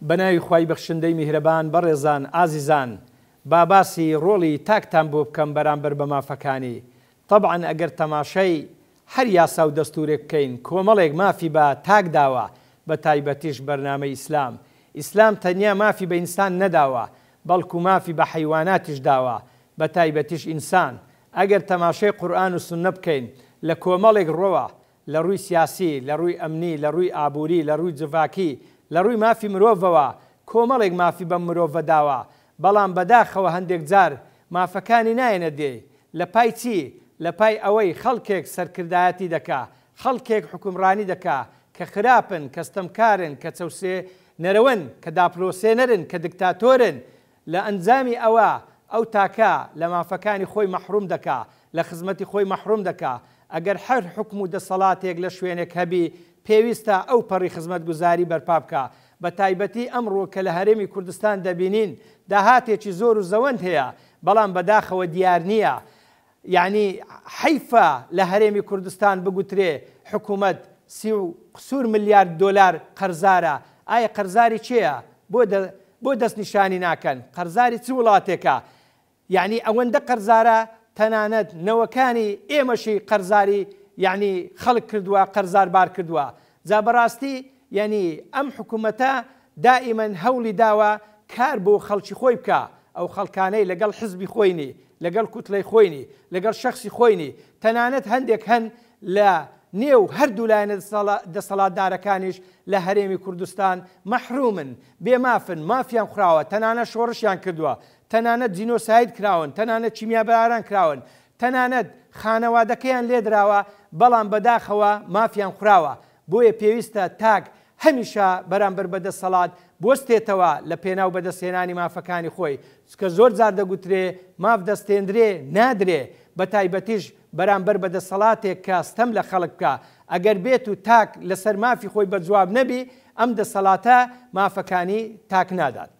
بەناوی خوای بەخشندەی میهرەبان بەڕێزان ئازیزان با باسی ڕۆڵی تاکتان بۆ بکەم بەرامبەر بە مافەکانی تەبعەن ئەگەر تەماشای هەر یاسا و دەستورێک بکەین کۆمەڵێک مافی بە تاک داوە بە تایبەتیش بەرنامەی ئیسلام ئیسلام تەنیا مافی بە ئینسان نەداوە بەڵکو مافی بە حەیواناتیش داوە بە تایبەتیش ئینسان ئەگەر تەماشای قورئان و سوننە بکەین لە کۆمەڵێک ڕووە لە ڕووی سیاسی، لە ڕووی ئەمنی، لە ڕووی ئابووری، لە ڕووی جڤاکی، لە ڕووی مافی مرۆڤەوە کۆمەڵێک مافی بەم مرۆڤە داوە، بەڵام بەداخەوە هەندێک جار مافەکانی نایەنە دێ. لە پای چی؟ لە پای ئەوەی خەڵکێک سەرکردایەتی دەکا، خەڵکێک حوکمڕانی دەکا کە خراپن، کە ستەمکارن، کە چەوسێنەرەوەن، کە داپلۆسێنەرن، کە دکتاتۆرن، لە ئەنجامی ئەوە ئەو تاکە لە مافەکانی خۆی مەحروم دەکا، لە خزمەتی خۆی مەحروم دەکا. ئەگەر هەر حوکم و دەسەڵاتێک لە شوێنێک هەبی، پێویستە ئەو پەڕی خزمەتگوزاری بەرپا بکا. بە تایبەتی ئەمڕۆ کە لە هەرێمی کوردستان دەبینین داهاتێکی زۆر و زەوەند هەیە، بەڵام بەداخەوە دیار نییە. یەعنی حەیفە لە هەرێمی کوردستان بگوترێ حکومەت 30 و قسور ملیارد دۆلار قەرزارە، ئایا قەرزاری کێیە؟ بۆ بۆ دەستنیشانی ناکەن؟ قەرزاری چ وڵاتێکە؟ یەعنی ئەوەندە قەرزارە تەنانەت نەوەکانی ئێمەشی قەرزاری یەعنی خەڵک کردووە قەرزاربار کردووە جا بەڕاستی یەعنی ئەم حکومەتە دائیمەن هەوڵی داوە کار بۆ خەڵکی خۆی بکا ئەو خەڵکانەی لەگەڵ حزبی خۆی نی لەگەڵ کوتلەی خۆی نی لەگەڵ شەخسی خۆی نی تەنانەت هەندێک هەن لە نێو هەردوو لایەنە دەسەڵاتدارەکانیش لە هەرێمی کوردستان مەحرومن بێ مافن مافیان خوراوە تەنانەت شۆڕشیان کردووە تەنانەت جینۆساید کراون تەنانەت کیمیاباران کراون تەنانەت خانەوادەکەیان لێدراوە بەڵام بەداخەوە مافیان خوراوە بۆیە پێویستە تاک هەمیشە بەرامبەر بە دەسەڵات بوەستێتەوە لە پێناو بەدەستهێنانی مافەکانی خۆی، چونکە زۆر جار دەگوترێ ماف دەستێندرێ نادرێ، بەتایبەتیش بەرامبەر بە دەسەڵاتێک کە ستەم لە خەڵک بکا، ئەگەر بێت و تاک لەسەر مافی خۆی بەجواب نەبی، ئەم دەسەڵاتە مافەکانی تاک نادات.